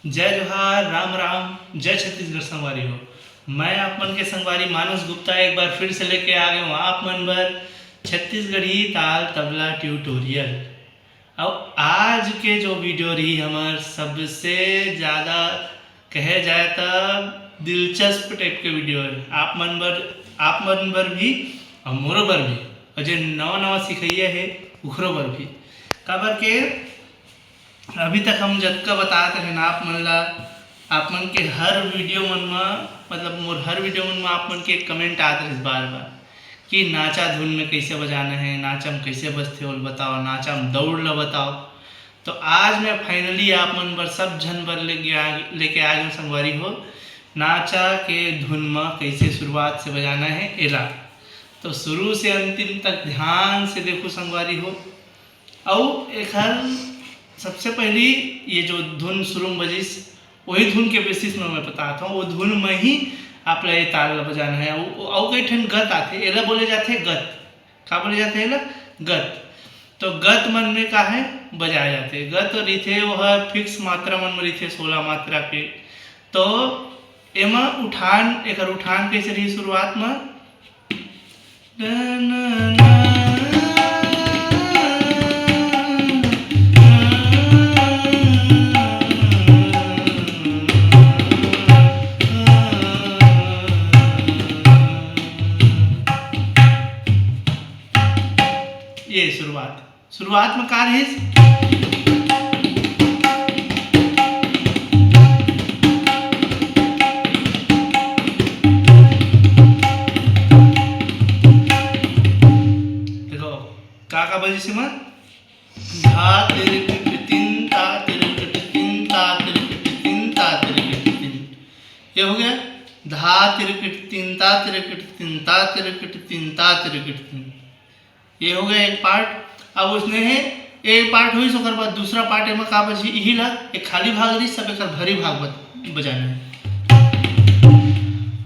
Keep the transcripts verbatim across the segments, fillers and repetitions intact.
जय जोहार, राम राम, जय छत्तीसगढ़ संगवारी हो। मैं आप मन के संगवारी मानस गुप्ता एक बार फिर से लेके आ गए हूँ आप मन बर छत्तीसगढ़ी ताल तबला ट्यूटोरियल। अब आज के जो वीडियो रही हमर सबसे ज़्यादा कहे जाए तब दिलचस्प टाइप के वीडियो है। आप मन बर, आप मन बर भी और मोरो बर भी, और जो नवा नवा सिखैया है उखरो बर भी। काबर के अभी तक हम जतका बतात रहेन आप मन ला, आप मन के हर वीडियो मन म, मतलब मोर हर वीडियो मन म आप मन के कमेंट आत रहिस बार बार कि नाचा धुन में कैसे बजाना है, नाचा में कैसे बजथे ओला बताओ, नाचा में दौड़ ला बताओ। तो आज मैं फाइनली आप मन बर सब झन बर लेके आ, लेके आ गए संगवारी हो, नाचा के धुन म कैसे शुरुआत से बजाना है एला। तो शुरू से अंतिम तक ध्यान से देखो संगवारी हो। अउ एखर सबसे पहली ये जो धुन शुरू में बजिस, वही धुन के बेसिस में मैं बतात हूँ, वो धुन में ही आप ला ये ताल ला बजाना है। अउ, अउ कई ठन गत आथे, एला बोले जाथे गत। का बोले जाथे एला? गत। तो गत मन में का है, बजाए जाथे। गत रहिथे, वो ह फिक्स मात्रा मन में रहिथे, सोलह मात्रा के। तो एमा उठान, एकर उठान कैसे रही शुरुआत में? ये शुरुआत, शुरुआत में का रहिस? देखो, का का बजिस एमा? धा तिरकिट तिन ता तिरकिट तिन ता तिरकिट तिन ता तिरकिट तिन। ये हो गया धा तिरकिट तिन ता तिरकिट तिन ता तिरकिट तिन ता तिरकिट तिन। ये हो गया एक पार्ट। अब उसने है एक पार्ट हुई, ओकर बाद दूसरा पार्ट एमा का बजी, इही ला एक खाली भाग रही, सब एकर भरी भाग बज-, बजाना है।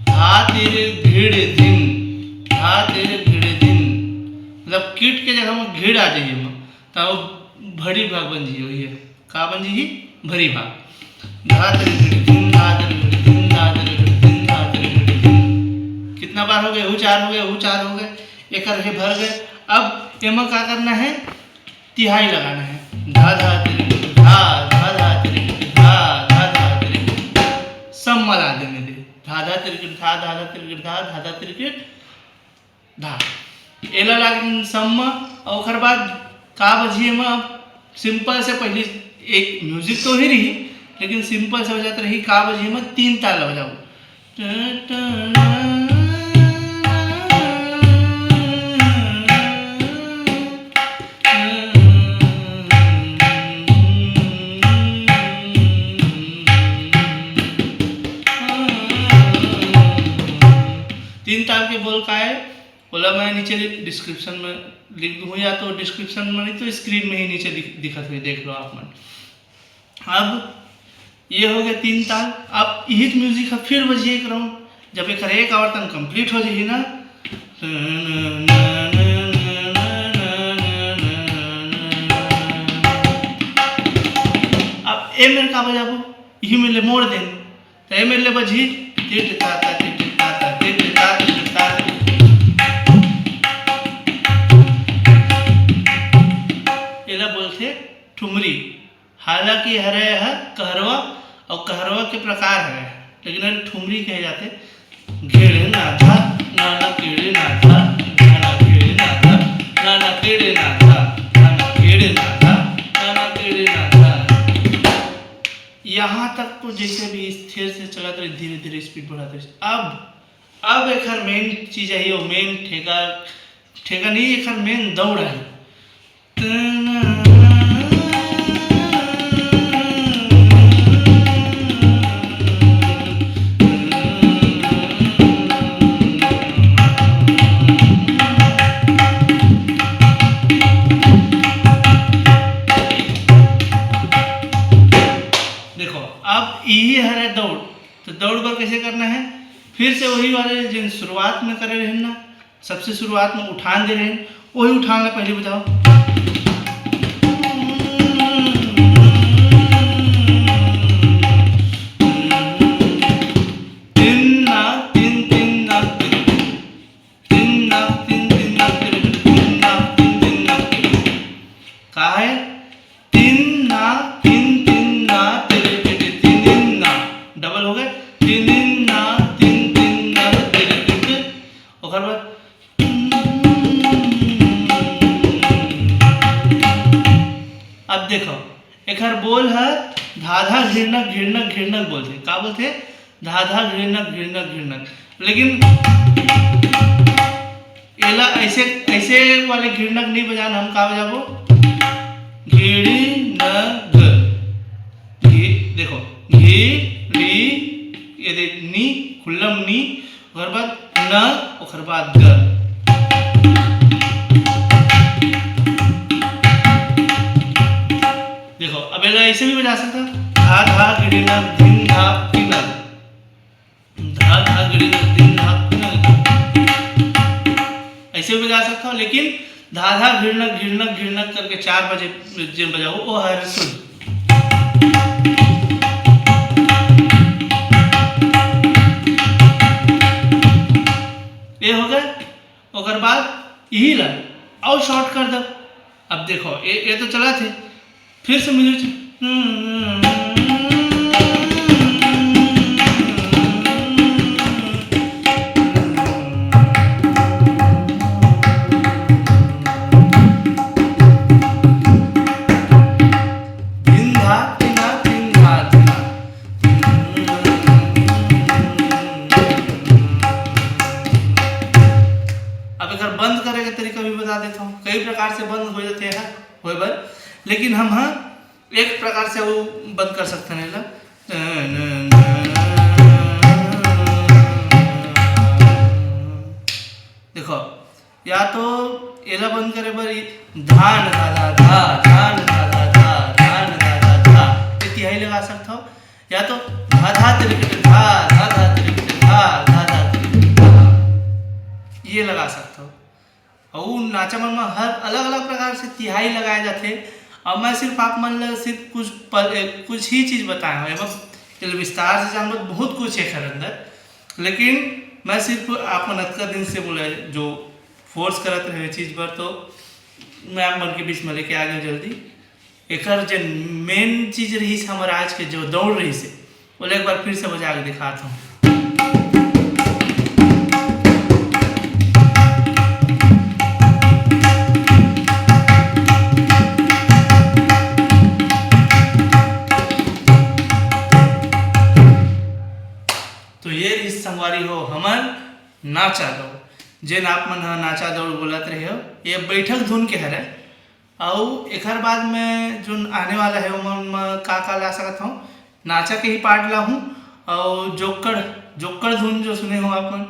धा तिर घिड़ धिन, धा तिर घिड़ धिन, मतलब किट के जगह में घिड़ आ जाइए, मतलब भरी भाग बन जाइए, वही है। का बन जाही? भरी भाग। धा तिरकिट धिन, धा तिरकिट धिन, धा तिरकिट धिन, धा तिरकिट धिन। कितना बार हो गए? हु चार हो गए, हु चार हो गए, एकर हे भर गए। अब एमा का करना है? तिहाई लगाना है। धा धा तिरकिट धा, धा धा तिरकिट धा, धा धा तिरकिट। सब मला देने दे। धा धा तिरकिट धा, धा धा तिरकिट धा, धा धा तिरकिट धा। एला लागिन सम म, अउ ओकर बाद का बजी एमा? अब सिंपल से पहली एक म्यूजिक तो ही रही, लेकिन सिंपल से बजात रही। का बजी एमा? तीन ताल बजाओ। तीन ताल के बोल का है, ओला मैं नीचे डिस्क्रिप्शन में लिख दूँ, या तो डिस्क्रिप्शन में नहीं तो स्क्रीन में ही नीचे दिख, दिखत हुए देख लो आप मन। अब ये हो गया तीन ताल। अब यही म्यूजिक है, फिर बजिए एक राउंड। जब एक एक आवर्तन कंप्लीट हो जाएगी ना, अब ए मेर का बजाबो, यही मेर ले मोड़ देन। तो ए मेर ले बजही, टिट ता ता, टिट ता ता, टिट ता, टिट ता। एला बोलथे ठुमरी। हालांकि हरे ह कहरवा अउ कहरवा के प्रकार हरे, लेकिन एला ठुमरी कहे जाथे। घेड़े ना धा, ना ना केड़े ना धा, ना ना केड़े ना धा, ना ना केड़े ना धा, ना ना केड़े ना धा, ना ना केड़े ना धा। यहाँ तक तो जैसे भी स्थिर से चलत रहे, धीरे धीरे स्पीड बढ़ाते रहे। अब अब एखर मेन चीज है, वो मेन ठेका, ठेका नहीं, एखर मेन दौड़ है। देखो, अब यही हरे दौड़। तो दौड़ बर कैसे करना है? फिर से वही वाले जिन शुरुआत में करे रहेन ना, सबसे शुरुआत में उठान दे रहेन, वही उठान ला पहले बजाओ। एखर बोल ह धाधा घिड़नक घिड़नक घिड़नक बोलथे। का बोलथे? धाधा घिड़नक घिड़नक घिड़नक। लेकिन एला ऐसे, ऐसे वाले घिड़नक नहीं बजान, हम का बजाबो? घिड़नक। घी, देखो, घी, ड़ी, ये दे, नी, खुल्लम नी, ओकर बाद न, ओकर बाद ग। देखो, अब एला ऐसे भी बजा सकता, धा धा गिड़िनक धिन धा किनक, धा धा गिड़िनक धिन धा किनक। ऐसे भी बजा सकता हो, लेकिन धा धा घिड़नक घिड़नक घिड़नक करके चार बजे जे बजाओ, वो हर सुन। ये हो गए। ओकर बाद यही ला अउ शॉर्ट कर दो। अब देखो, ये, ये तो चला थे, फिर से म्यूजिक। धिन धा धिना, धिन धा धिना। अब एकर बंद करे के तरीका भी बता देता हूँ। कई प्रकार से बंद हो जाते हैं होए बर, लेकिन हम ह एक प्रकार से वो बंद कर सकते हैं एला। देखो, या तो एला बंद करे बर ई धान धा धा धा, धान धा धा धा, धान धा धा धा, ये तिहाई लगा सकत हो, या तो धा धा तिरकिट धा, धा धा तिरकिट धा, धा धा तिरकिट धा, ये लगा सकत हो। अउ नाचा मन म हर अलग-अलग प्रकार से तिहाई लगाए जाथे। अब मैं सिर्फ आप मन ल सिर्फ कुछ प-, ए, कुछ ही चीज़ बताए हवं। एमा एला विस्तार से जानबो त बहुत कुछ हे एखर अंदर, लेकिन मैं सिर्फ आप मन अतका दिन से बोले जो फोर्स करत रहे चीज़ बर, तो मैं आप मन के बीच में लेके आ गया जल्दी। एकर जे मेन चीज़ रहिस हमर आज के जो दौड़ रहिस हे, ओला एक बार फिर से बजा के दिखात हूँ। तो ये रहिस संगवारी हो हमर नाचा दौड़, जेन आप मन ह नाचा दौड़ बोलत रहे हो, ये बैठक धुन के हरे। अउ एखर बाद में जोन आने वाला है, ओमन म का का ला सकत हूँ, नाचा के ही पार्ट ला हूँ। अउ जोक्कड़, जोक्कड़ धुन जो सुने हो आप मन,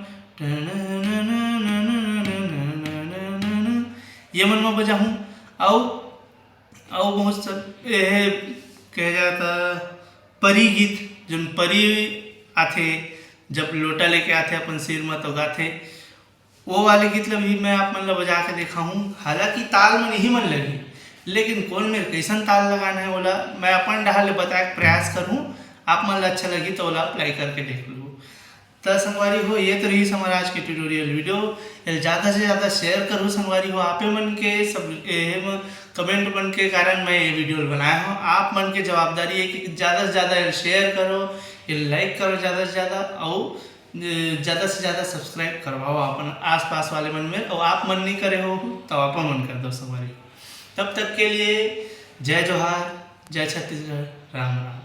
ये मन म बजाहूँ। अउ, अउ बहुत सब एहे कहे जाता परी गीत, जोन परी आथे, जब लोटा लेके आथे अपन सिर म तो गाथे, वो वाले गीत ला भी मैं आप मन ला बजा के दिखाहूँ। हालांकि ताल मन इही मन लगही, लेकिन कौन मेर कैसन ताल लगाना है, ओला मैं अपन डहार ले बताए के प्रयास करहूँ। आप मन ला अच्छा लगही तो ओला अप्लाई करके देख लू। त संगवारी हो, ये तो रहिस हमर आज के ट्यूटोरियल वीडियो। एला ज़्यादा से ज़्यादा शेयर करो संगवारी हो। आपे मन के सब एहे म-, कमेंट मन के कारण मैं ये वीडियो बनाया हूँ। आप मन के जवाबदारी है कि ज़्यादा से ज़्यादा एला शेयर करो, एला लाइक करो ज़्यादा से ज़्यादा, अउ ज़्यादा से ज़्यादा सब्सक्राइब करवाओ अपन आसपास वाले मन में, अउ आप मन नहीं करे हो तो आप मन कर दो संगवारी। तब तक के लिए जय जोहार, जय छत्तीसगढ़, राम राम।